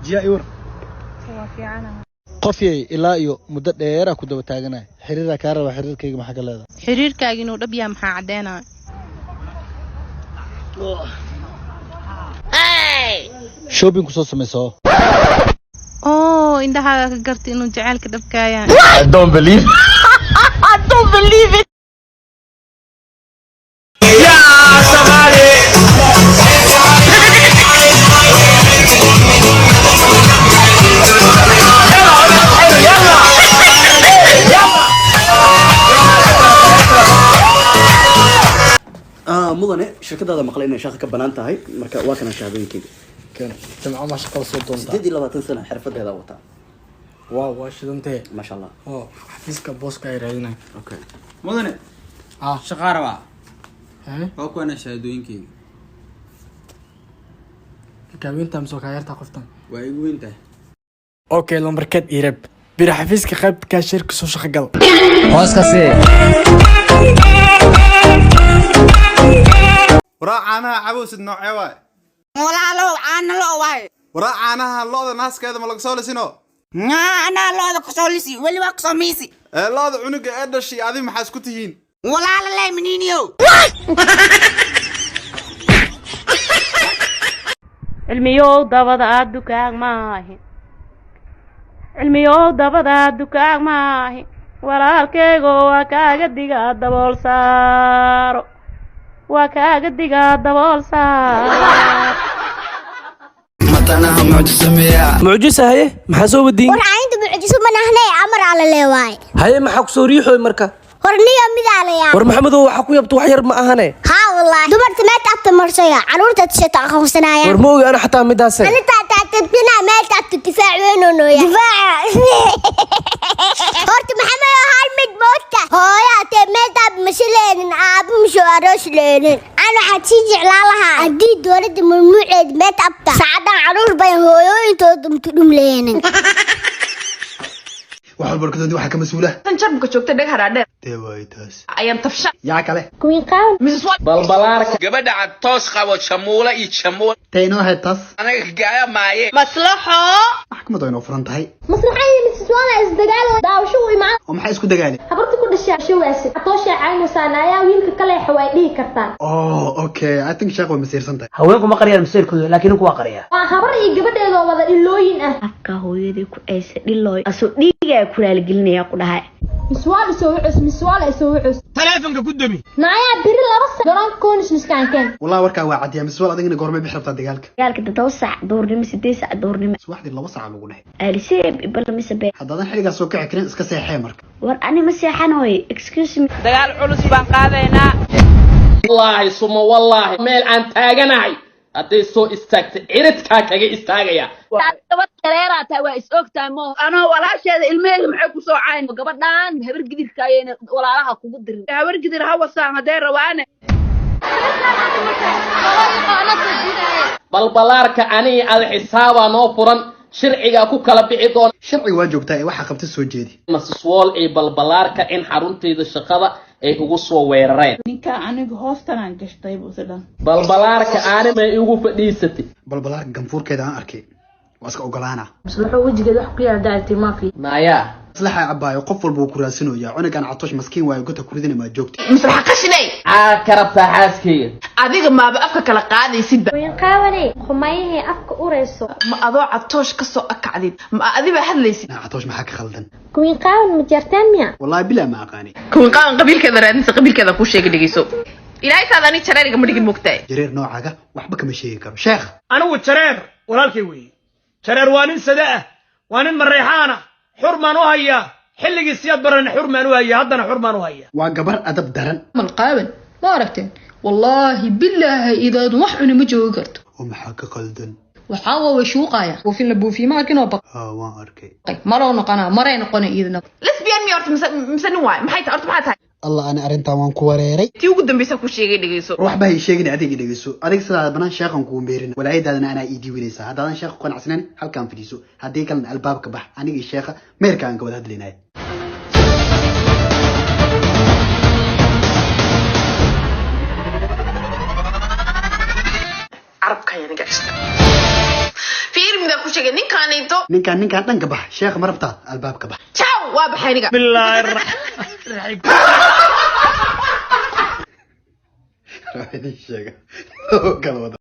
Jiya, iwar. Waa fiicanaha. Qofyay, ilaa iyo muddo dheeraa ku daba taaganaya, xiriiraa kaa raba. Xiriirkayga maxaa ka leedahay? Xiriirkaaga inuu dhab yahay maxaa caddeynaya? Shopping ku soo samayso. Oo indhahaaga ka gartay inuu jacaylka dhabkaaya. I don't believe. I don't believe it. Mudane, shirkadaada maqlay inay shaqa ka banaan tahay, marka waa kana shahaadooyinkeyga. Keen jamco, ma shaqada soo doontaa? 28 sana xirfadeeda wataa. Waaw, waa shidantee. Maasha Allah. Oo xafiiska booska ay raadinay. Okay. Mudane, ah. Shaqaa rabaa. Hee. Waa kuwana shahaadooyinkeyga. Kaaweynta mise waa kaa yartaa qoftan? Waa igu weyn tahay. Okay, lambarkeed ii reeb. Biri xafiiska qaybta kaashirka soo shaqo gal. Hoos ka sii. Waraa, caanaha cabowsid noocee waay? Walaalow, caana lo waaye. Waraa, caanaha lo'da naaskeeda ma laga soo lisino? Ngaa, anaa lo'da kusoo lisi, weli waa kusoo miisi. Ee lo'da cunuga ee dhashay adi maxaa isku tihiin? Walaala leh miniiniyow. Cilmiyow, dabada aad dukaag maahi. Cilmiyow, dabada aad dukaag maahi. Walaalkeygo, waa kaaga digaa, dabool saaro, waa kaaga digaa, dabool saaro. Mucjisa, haye, maxaa soo wadiin? War, caynta mucjiso ma nahnay, amar alla leewaay. Haye, maxaa kusoo riixoy marka? Horniyo midaa la yaa. War Maxamedow, waxaa ku yabto wax yar ma ahane. Haa wallaahi, dumarta meel taabta marsaya, caruurta tishata aqoonsanaya. War ma ogi ana xataa midaase. Anitaa taatadbina meel taabta difaac weynoo nooya difaaca. Horta Maxamed, hal mid moodta hooyo atee meel taab masileenin, aaba masoo aroos leenin. Aan waxaad sii jeclaan lahaa haddii dowladda mamnuuceed meel taabta saacadan caruur badan hooyooyintooda mtudhum leenin. Wax walba warkadoodii waxaa ka mas-uula Tan jarbka joogta dheg hadhaadheer. Dee waay taas. Ayaan tafsha. Yaa kale? Balbalaarka. Gabadha cad toos qabo, jamuula iyo jamuul. Tee inoo ahayd taas? Anaga gaaya maaye. Maslaxo. Maxkamad waa inoo furan tahay. Maslaxaya, Mrs Wana isdagaal daawasho u imaan. Oo maxay isku dagaaleen? Habarta ku dhashay shawaasi atoosha caynusan ayaa wiilka kale xaway dhihi kartaa. Oh okay, I think sheekh way masiirsan tahay. Haweenku ma qariyaan masiirkooda, laakiin ninku waa qariyaa. Waa habar iyo gabadheedoo wada dhilooyin ah. Afka hooyadii ku eysa dhilooy asoo dhiigaa ku raaligelinaya ku dhahay. Miswaal isoo wucus, miswaal isoo wucus. Taleefanka ku dami. Naayaa, biri 2 sac garoonka koonis miskaankeen. Wallahi warkaa waa cadiyaa. Miswal, adigna goormay bixi rabtaa dagaalka? Dagaalka 7 sac duhurnimo, 8 sac duhurnimo. Subaxdii 2 sac lagu dhahay. Aaliseeb ibala mise bee. Haddaadan xilligaas soo kici karin, iska seexee marka. War ani ma seexanooy, excuse me. Dagaal culus baan qaadaynaa. Wallaahi suma wallaahi, meel aan taaganahay hadday soo istaagtay, ciridkaa kaga istaagaya. Gabadh shareeraa tahay, waa is og tahay mo anoo walaasheeda ilmaheeda maxay ku soo cayn gabadhaan habar gidirka ayayna walaalaha kugu dirin. Habar gidir ha wasaan haddee rawaane. Balbalaarka, aniga ada xisaabaa noo furan, sharcigaa ku kala bixi doona. Sharciga waa joogtaa ee waxaa qabta soo jeedi. Masiswool iyo balbalaarka in xaruntayda shaqada ay ugu soo weerareen. Ninka aniga hoostanaan gashtay buu si dhan. Balbalaarka aani may igu fadhiisatay. Balbalaarka ganfuurkeeda aan arkay waa iska ogolaana. Maslaxo wejigeeda wax ku yaal dacaltay maafi. Naayaa. Maslaxa cabaayo, qof walba wuu ku raasinayaa. Cunugan Catoosh maskiin waayo, gota kuridina maa joogta. Maslaxa qashinay. Aa ka rabtaa xaaskayga. Adiga maaba afka kala qaadaysidba. Qaawaney qumayahee afka urayso. Ma adoo Catoosh ka soo akacdid, ma adiba hadlaysid? Naa Catoosh, maxaa ka khaldan? Kuwiin qaawan ma jartaan miya? Wallahi bilaa ma aqaani. Kuwin qaawan qabiilkeeda raadinsa, qabiilkeeda kuu sheega, dhegeyso. Ilaahay saad ani jareeriga ma dhigin, mogtahay. Jareer noocaaga waxba kama sheegi karo, sheekh. Anigu jareer walaalkay weeye. Jareer waa nin sada ah, waa nin mareexaan ah. Xurmaan u hayaa, xilligii Siyaad Barana xurmaan u hayaa, haddana xurmaan u hayaa. Waa gabar adab daran. Malqaaban ma aragteen? Wallaahi bilaahi, idaadun wax cuni ma joogi karto. Oo maxaa ka qaldan? Waxaa waa way shuuqaya, buufin la buufiye ma arkin oo Haa, waan arkay. Baqay maroo noqonaa, maray noqonay iyadana. Lesbian miya horta mise nin waay? Maxay tahay horta, maxaa tahay? Allah, ana arrintan waan ku wareeray. Tii ugu dambaysa ku sheegay, dhegeyso. Waxba hay sheegin, adiga dhegeyso. Adiga sidaada banaan sheekhan kugu meerina, walaayadaadana anaa ii diiwanaysaa. Haddaadan sheekha ku qanacsaneyn, halkaan fadhiiso. Haddii kalena albaabka bax. Aniga iyo sheekha meerka aan ka wada hadlaynaya. Carabka ayaa naga ceshta. Fiir, midaan ku sheegay. sheegay ninkaanito. Ninkaan ninkaan dhanka bax, sheekha ma rabtaa, albaabka bax. Ciao, waa baxay aniga. Bismillaahi. Waa idin sheega kala wada.